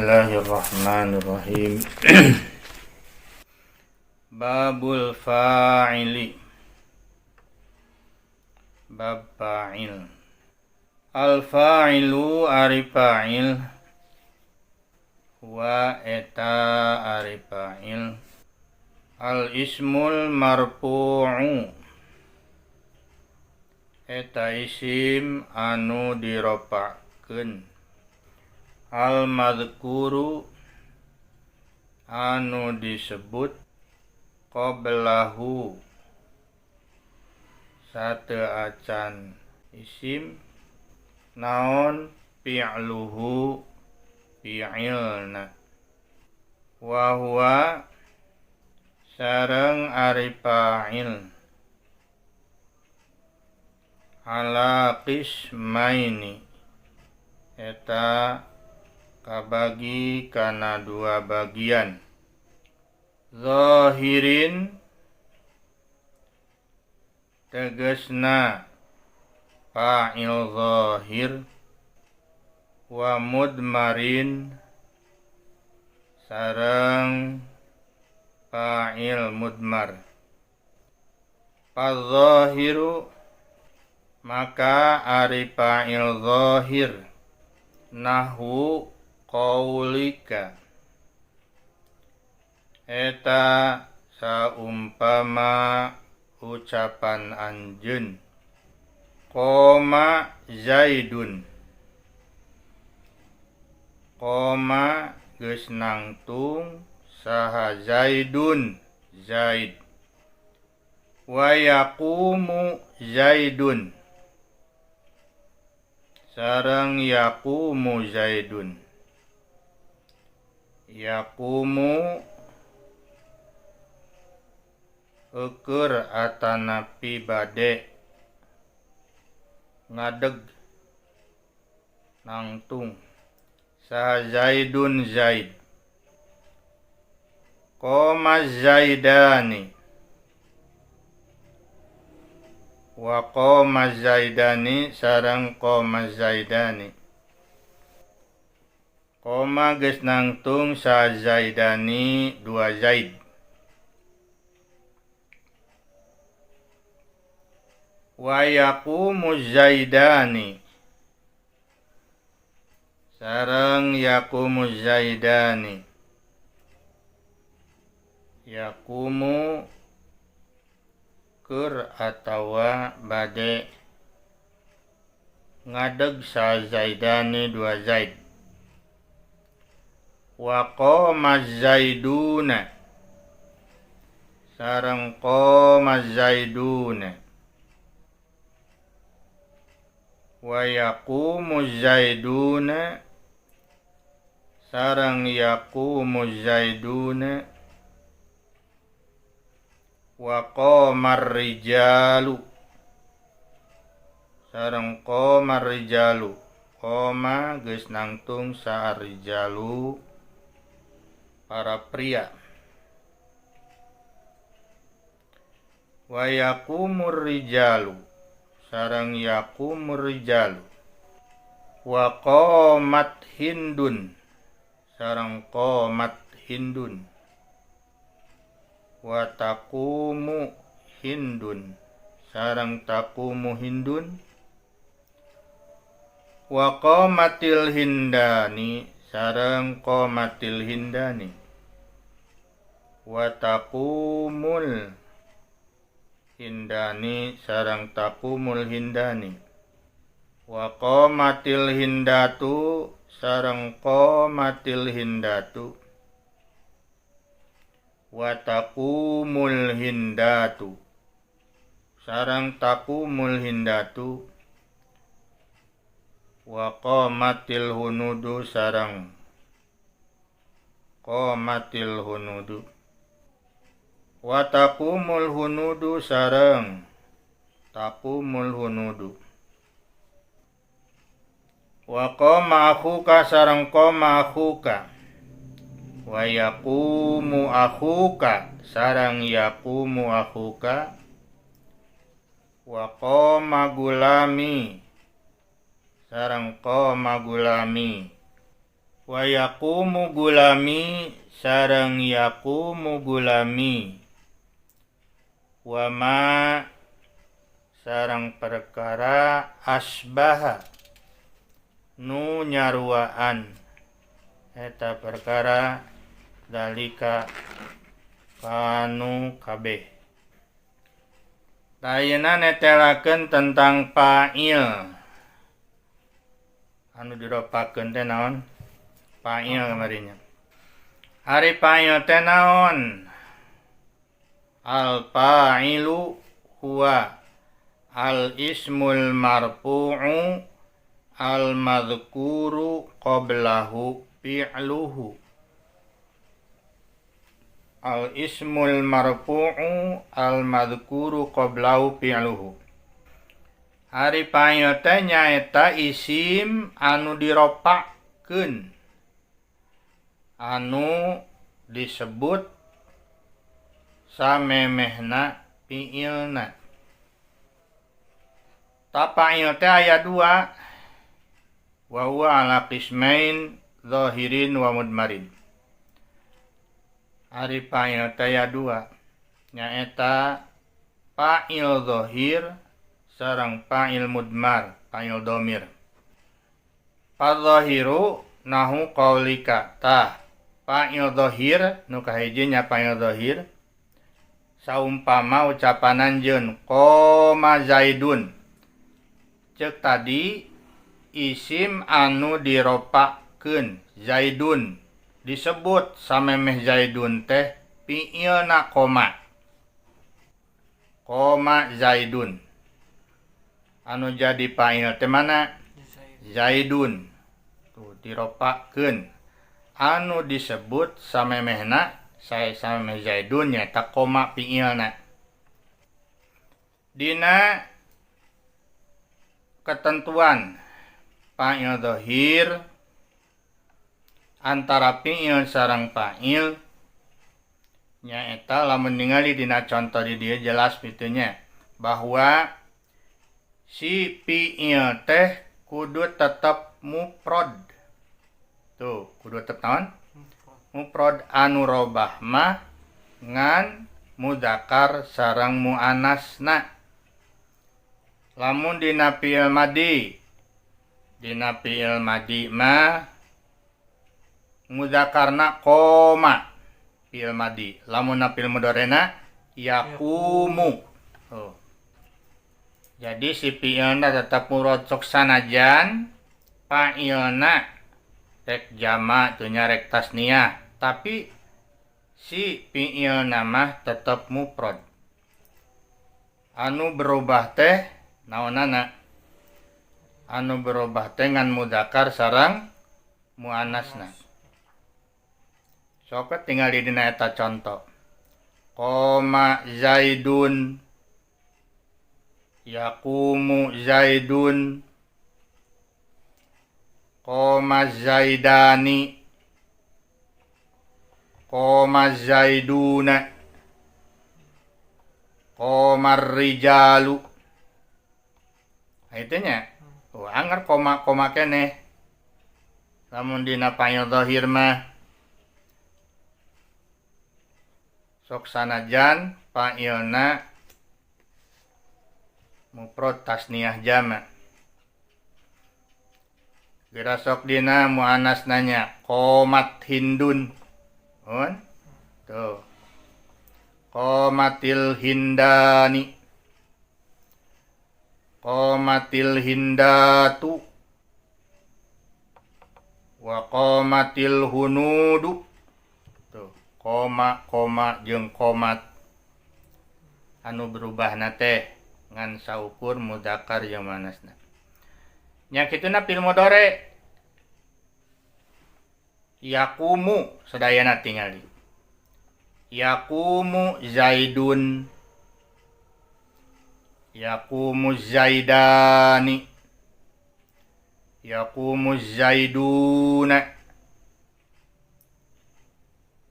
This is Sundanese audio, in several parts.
Bismillahirrahmanirrahim. Babul fa'ili. Bab fa'il. Al fa'ilu ari fa'il. Wa eta ari fa'il. Al ismul marfu'u. Eta isim anu diropakeun. Al madhkuru anu disebut qablahu sateu acan isim naon fi'luhu fi'ilna wa huwa sareng ari fa'il ala qismaini eta kabagi kana dua bagian. Zahirin tegesna fa'il zahir wa mudmarin sareng fa'il mudmar. Fa-zahiru maka ari fa'il zahir nahwu qaulika eta saumpama ucapan anjeun qoma Zaidun qoma geus nangtung saha Zaidun Zaid wa yaqumu Zaidun sareng yaqumu Zaidun yaqumu eueur atanapi bade ngadeg nangtung saha Zaidun Zaid qoma Zaidani wa qoma Zaidani sareng qoma Zaidani qoma geus nangtung saha Zaidani dua Zaid wa yaqumu Zaidani sareng yaqumu Zaidani yaqumu keur atawa bade ngadeg saha Zaidani dua Zaid wa qoma Zaiduna sareng qoma Zaiduna wa yaqumu Zaiduna sareng yaqumu Zaiduna wa qomar rijalu sareng qomar rijalu qoma geus nangtung saha rijalu para pria wa yaqumur rijalu sareng yaqumur rijalu wa qamat hindun sareng qamat hindun wa taqumu hindun sareng taqumu hindun wa qamatil hindani sareng qamatil hindani wa taqumul hindani sareng taqumul hindani wa qamatil hindatu sareng qamatil hindatu wa taqumul hindatu sareng taqumul hindatu wa qamatil hunudu sareng qamatil hunudu wa taqumul hunudu sareng taqumul hunudu wa qama akhuka sareng qama akhuka wa yaqumu akhuka sareng yaqumu akhuka wa qama gulami sareng qama gulami Wa yaqumu gulami sareng yaqumu gulami wa ma sareng perkara asbaha nu nyaruaan eta perkara dalika kanu kabeh. Ayeuna netelakeun tentang fa'il anu diropakeun teh naon? Fa'il kamarinya. Ari fa'il teh naon? Al fa'ilu huwa al ismul marfu'u al madhkuru qablahu fi'luhu. Al ismul marfu'u al madhkuru qablahu fi'luhu. Ari fa'il teh nyaeta isim anu diropakeun, anu disebut samemehna fi'ilna. Ta fa'il teh aya dua, wa huwa ala qismain zahirin wa mudmarin. Ari fa'il teh aya dua, nyaeta fa'il zahir sareng fa'il mudmar, fa'il domir. Fa-zahiru nahu qaulika. Tah, fa'il zahir nu kahiji nya fa'il zahir saumpama ucapan anjeun qoma Zaidun. Ceuk tadi isim anu diropakeun Zaidun disebut samemeh Zaidun teh fi'ilna koma. Koma Zaidun. Anu jadi fa'il teh mana? Zaidun. Tuh diropakeun. Anu disebut samemehna saya samemeh Zaidun nyaeta koma fi'ilna. Dina ketentuan fa'il zahir antara fi'il sareng fa'il nyaeta lamun ningali dina contoh di dieu jelas pitunya bahwa si fi'il teh kudu tetep mufrad. Tuh, kudu tetep naon? Mufrad. Anu robah mah ngan mudzakkar sareng muannasna. Lamun dina fi'il madi, dina fi'il madi mah mudzakarna koma fi'il madi. Lamun na fi'il mudhari'na yaqumu. Tuh. Jadi si fi'ilna tetap mufrad sok sanajan fa'ilna rek jama teu nya rek tasniah, tapi si fi'ilna mah tetep mufrad. Anu berubah teh naonana? Anu berubah teh ngan mudzakkar sareng muannasna. Sok tinggal di dina eta contoh. Qoma Zaidun, yaqumu Zaidun, qoma Zaidani, qoma Zaiduna, qoma rijalu. Nah, itu nya. Oh, anger koma-koma keneh. Lamun dina fa'il zahir mah sok sanajan fa'ilna mufrad tasniah jama. Geura sok dina muannas nanya qomat Hindun. Un? Tuh. Qomatil Hindani. Qomatil Hindatu. Wa qomatil Hunudu. Tuh, koma koma jeung qomat. Anu berubahna teh ngan saukur mudzakkar jeung muannasna. Nya kituna fi'il mudhari. Yaqumu sadayana tingali. Yaqumu Zaidun, yaqumu Zaidani, yaqumu Zaiduna,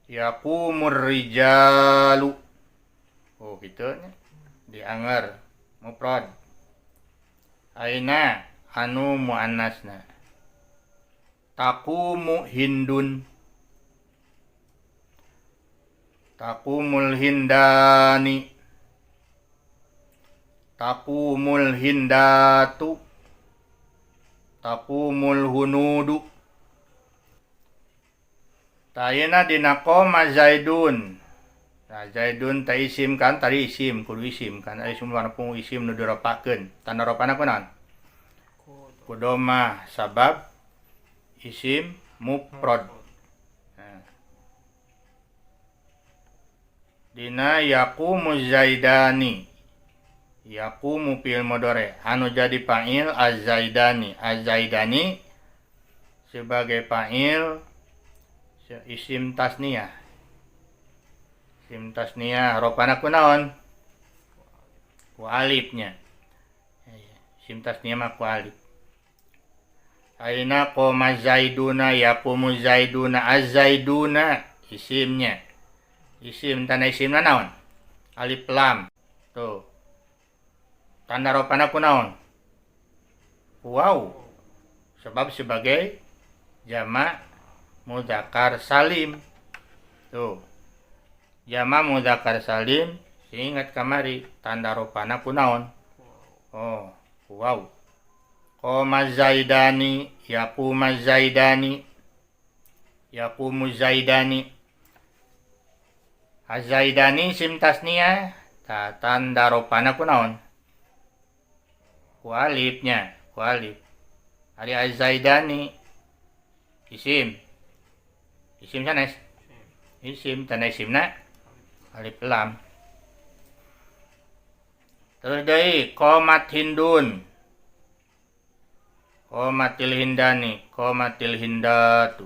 yaqumur rijalu. Oh kitu nya. Dianger mufrad. Aina anu muannasna. Taqumu Hindun, taqumul hindani, taqumul hindatu, taqumul hunudu. Tayena dina qoma Zaidun. Nah, Zaidun teh isim kan, tadi isim, kudu isim kan, ari isim warna pungu isim nu diropakeun. Tanda ropana kunaon? Ku domah sabab isim mufrad. Nah. Dina yaqumu Zaidani, yaqumu fi'il mudhari anu jadi fa'il az-Zaidani. Az-Zaidani sebagai fa'il isim tasniyah. Isim tasniyah ropana kunaon? Ku alifnya. Isim tasniyah mah ku alif. Aina qoma Zaiduna, yaqumu Zaiduna, az-Zaiduna isimnya. Isim tanda isimna naon? Alif lam. Tuh. Tanda ropana kunaon? Waw. Sebab sebagai jamak mudzakkar salim. Tuh. Jama mudzakkar salim, ingat kamari tanda ropana kunaon? Oh, waw. Qoma Zaidani, yaquma Zaidani, yaqumu Zaidani. Az-Zaidani isim tasniyah, ta tanda ropana kunaon? Ku alifnya, ku alif. Ari Az-Zaidani isim. Isim sanes? Isim, tanda isimna alif lam. Terus deui qomat Hindun. Qomatil hindani, qomatil hindatu,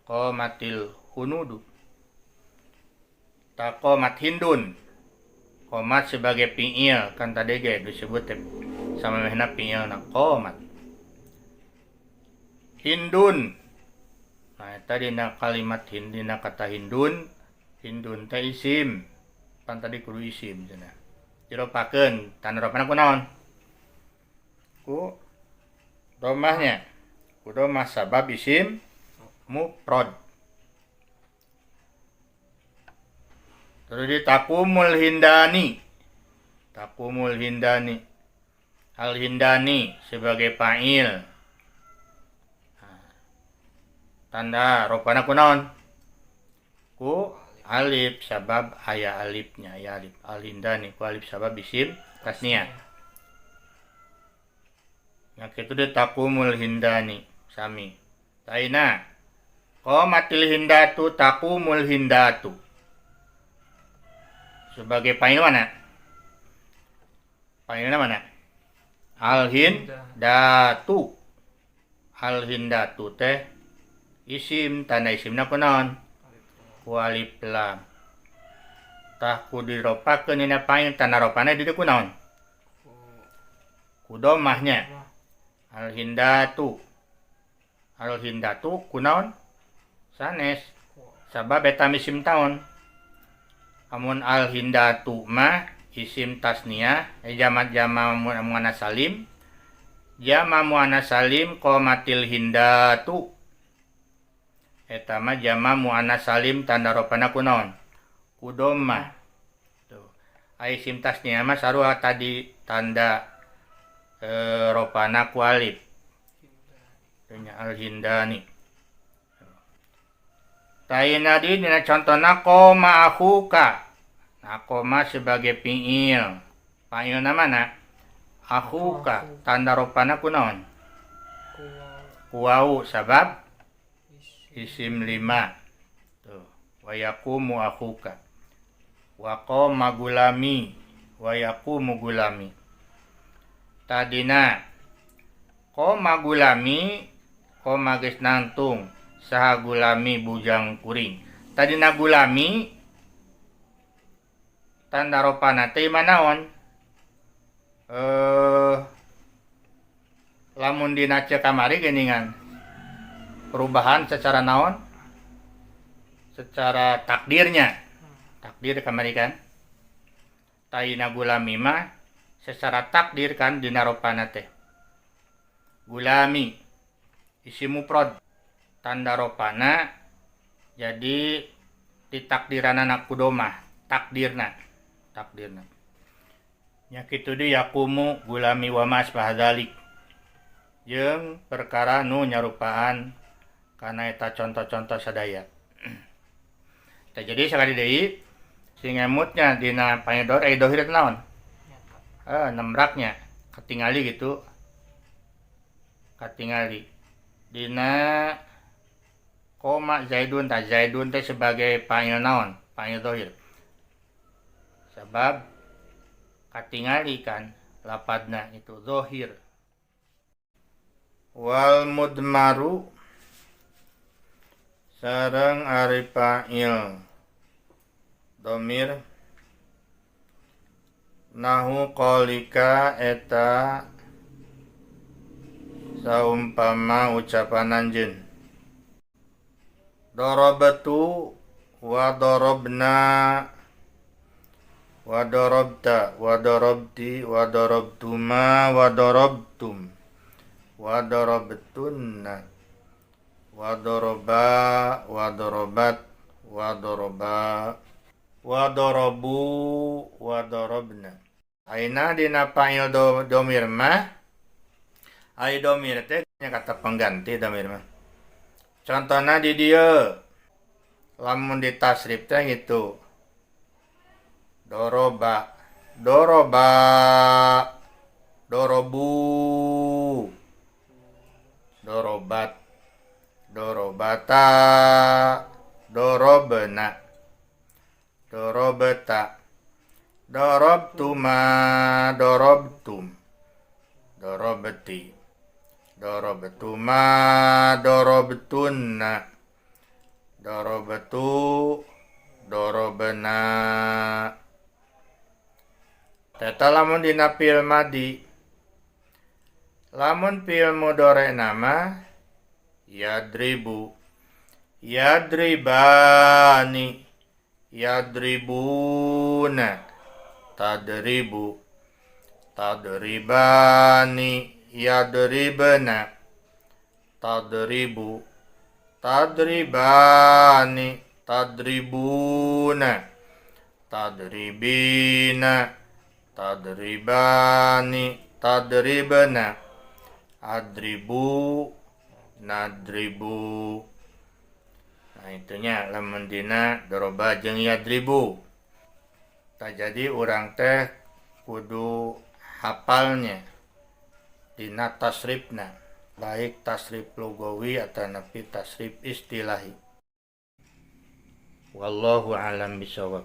qomatil hunudu. Ta qomat Hindun. Qomat sebagai fi'il kan tadi ge disebut sama mehna fi'il na qomat. Hindun. Nah, tadi na kalimat hindina kata Hindun, Hindun teh isim. Pan tadi kudu isim cenah. Diropakeun, tanda ropana kunaon? Ku domahnya. Ku domah sabab isim mufrad. Terus di taqumul hindani. Taqumul hindani. Al hindani sebagai fa'il. Tanda ropana kunaon? Ku alif sabab aya alifnya, aya alif. Al hindani ku alif sabab isim tasniyah. Nah, kitu deh taqumul hindani sami. Taina qomatil hindatu, taqumul hindatu. Sebagai fa'il mana? Fa'ilna mana? Al hindatu. Al hindatu teh isim, tanda isimna kunaon? Ku alif lam. Tah ku diropakeun dina fa'il, tanda ropana di dieu kunaon? Ku domahnya. Al hindatu. Al hindatu kunaon? Sanes. Sabab eta isim taon. Amun al hindatu mah isim tasniyah, jama jama muannas salim. Jama muannas salim qomatil hindatu. Eta mah jama muannas salim tanda ropana kunaon? Ku domah. Tuh. Ai isim tasniyah mah sarua tadi tanda ropana ku alif. Nya al hindani. Taina di dina contona qoma akhuka. Nah, qoma sebagai fi'il. Fa'ilna mana? Akhuka. Tanda ropana kunaon? Ku wawu sabab isim lima. Tuh. Wa yaqumu akhuka. Wa qoma gulami. Wa yaqumu gulami. Tadina qoma gulami, qoma geus nangtung saha gulami bujang kuring. Tadina gulami tanda ropana teh manaon? Lamun dina ceuk kamari geuningan perubahan secara naon? Secara takdirnya. Takdir kamari kan. Taina gulami mah secara takdir kan dina ropana teh. Gulami. Isim mufrad tanda ropana jadi ditakdiranana ku domah, takdirna, takdirna. Nya kitu deui yaqumu gulami wa ma asbaha dzalik. Jeung perkara nu nyarupaan kana eta contoh-contoh sadaya. Tah, jadi sakali deui sing emutnya dina fa'il dohir, eh, dohir itu naon? Nyata. Eh, nembraknya katingali gitu. Katingali dina qoma zaidun, tah zaidun teh sebagai fa'il naon? Fa'il dohir. Sebab katingali kan lapadna itu zohir. Wal mudmaru sareng ari fa'il domir nahu qaulika eta saumpama ucapan anjeun darabtu wa darabna wa darabta wa darabti wa darabtuma wa darabtum wa darabtunna wa daraba wa darabat wa daraba wa darabu wa darabna. Ayeuna dina fa'il domir mah, ai domir teh nya kata pengganti domir mah. Contohna di dieu lamun ditasrif teh gitu, doroba, doroba, dorobu, dorobat, dorobata, dorobna, dorobeta, dorobtuma, dorobtum, dorobti, dorobtuma, dorobtunna, dorobtu, dorobna. Eta lamun dina fi'il madi. Lamun fi'il mudhari nama yadribu, yadribani, yadribuna, tadribu, tadribani, yadribna, tadribu, tadribani, tadribuna, tadribina, tadribani, tadribna, adribu, nadribu. Nah, itunya lamun dina doroba jeung yadribu. Tah, jadi urang teh kudu hafalnya dina tasrifna, baik tasrif lugawi atau nepi tasrif istilahi. Wallahu alam bisawab.